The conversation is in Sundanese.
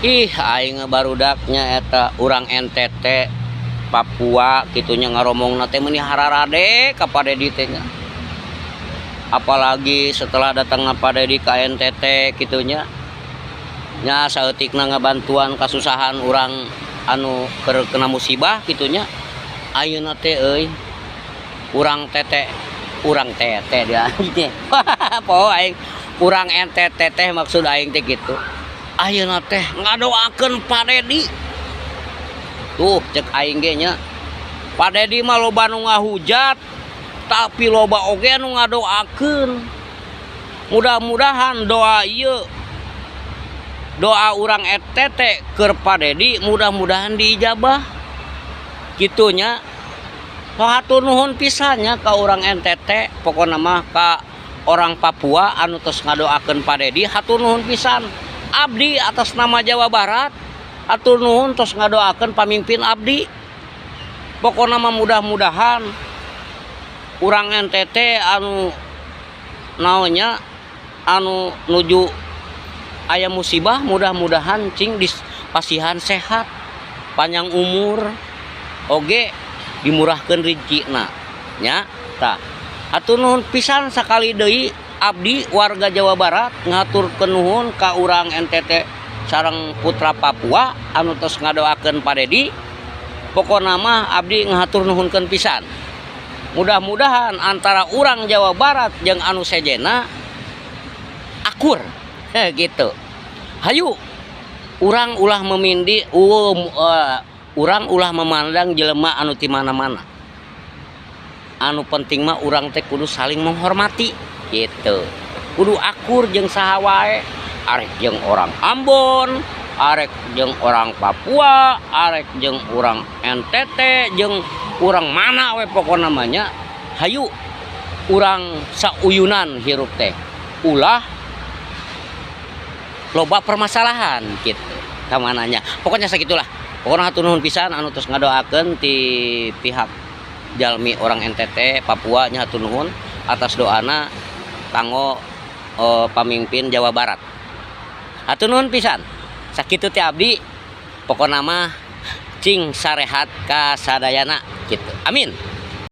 Ih, aing barudaknya eta urang NTT, Papua kitunya, ngaromongna teh meuni hararade ka Pak Dedi teh nya. Apalagi setelah datang Pak Dedi ka NTT kitunya nya, saeutikna ngabantuan kasusahan urang anu keur kena musibah kitunya. Ayeuna teh euy, urang tete, urang tete dia teh poho aing, urang NTT teh maksud aing teh gitu, ayeuna teh ngadoakeun Pak Dedi. Tuh, cek aing ge nya, Pak Dedi mah loba nu ngahujat, tapi loba oge nu ngadoakeun. Mudah-mudahan doa ieu, doa urang NTT keur Pak Dedi, mudah-mudahan diijabah gitunya. Hatur nuhun pisannya ka urang NTT, pokokna mah ka orang Papua anu tos ngadoakeun Pak Dedi, hatur nuhun pisan. Abdi atas nama Jawa Barat hatur nuhun tos ngadoakeun pamimpin abdi. Pokokna mah mudah-mudahan urang NTT anu naonnya, anu nuju aya musibah, mudah-mudahan cing dipasihan sehat, panjang umur oge, dimurahkeun rezekina nya. Tah, hatur nuhun pisan sakali deui, abdi warga Jawa Barat ngaturkeun nuhun ka urang NTT sareng putra Papua anu tos ngadoakeun Pak Dedi. Pokona mah abdi ngahatur nuhunkeun pisan. Mudah-mudahan antara urang Jawa Barat jeung anu sejena akur gitu. Hayu urang ulah memindi, urang ulah memandang jelema anu ti mana-mana. Anu penting mah urang teh kudu saling menghormati gitu, kudu akur jeung saha wae, arek jeung orang Ambon, arek jeung orang Papua, arek jeung orang NTT, jeung orang mana we. Pokokna mah nya hayu urang sauyunan hirup teh, ulah loba permasalahan gitu kamananya. Pokoknya segitulah. Pokoknya hatur nuhun pisan anu terus ngadoakeun ti pihak jalmi orang NTT Papua nya. Hatur nuhun atas doana kanggo pamimpin Jawa Barat. Hatur nuhun pisan. Sakitu ti abdi. Pokokna mah cing sarehat ka sadayana gitu. Amin.